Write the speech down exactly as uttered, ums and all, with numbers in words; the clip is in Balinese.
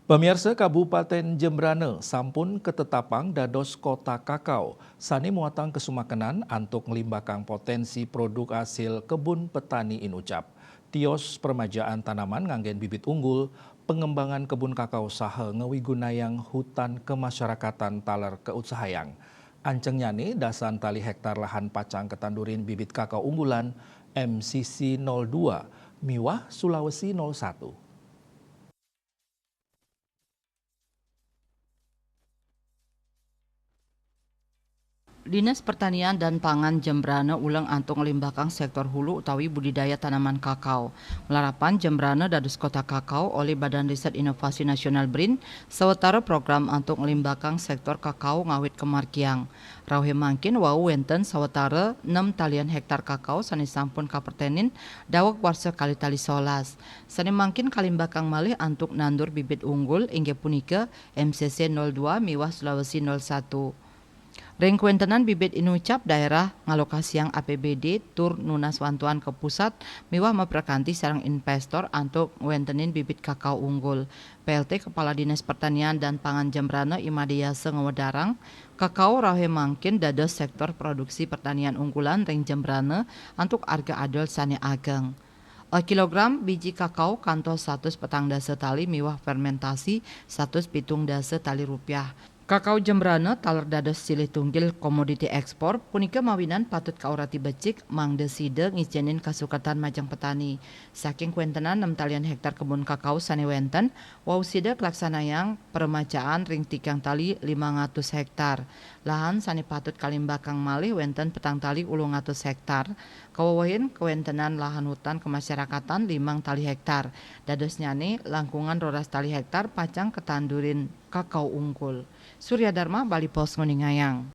Pamiarsa, Kabupaten Jembrana sampun katetapang dados kota kakao, sane muatang kasumakenan antuk nglimbakang potensi produk asil kebun petani inucap. Tios permajaan tanaman nganggen bibit unggul, pengembangan kebun kakao saha ngawigunayang hutan kemasyarakatan taler kautsahayang. Ancengnyane dasan tali hektar lahan pacang katandurin bibit kakao unggulan M C C nol dua miwah Sulawesi nol satu. Dinas Pertanian dan Pangan Jembrana uleng antuk nglimbakang sektor hulu utawi budidaya tanaman kakao. Malarapan Jembrana dados kota kakao oleh Badan Riset Inovasi Nasional, BRIN, sawetara program antuk nglimbakang sektor kakao ngawit kamargiang. Rauhe mangkin wau wenten sawetara nem talian hektar kakao sane sampun kapertenin daweg warsa kalih tali solas. Sane mangkin kalimbakang malih antuk nandur bibit unggul, inggih punika M C C nol dua miwah Sulawesi nol satu. Ring kawentenan bibit inucap, daerah ngalokasiang A P B D tur nunas wantuan ka pusat miwah maprakanti sareng investor antuk ngwentenin bibit kakao unggul. P L T Kepala Dinas Pertanian dan Pangan Jembrana, Imade Yasa, ngawedarang, kakao rauhe mangkin dados sektor produksi pertanian unggulan ring Jembrana antuk arga adol sane ageng. A kilogram biji kakao kantos satus petang dasa tali miwah fermentasi satus pitung dasa tali rupiah. Kakao Jembrana taler dados silih tunggil komoditi ekspor, punika mawinan patut kaurati becik mangda sida ngicenin kasukertan majeng petani. Saking kawentenan nem talian hektar kebun kakao sane wenten, wau sida kalaksanayang permajaan ring tigang tali limang atus hektar. Lahan sane patut kalimbakang malih wenten petang tali ulung atus hektar. Kawewehin kawentenan lahan hutan kemasyarakatan limang tali hektar. Dadosnyane langkungan roras tali hektar pacang katandurin kakao unggul. Surya Dharma, Bali Post, nguningayang.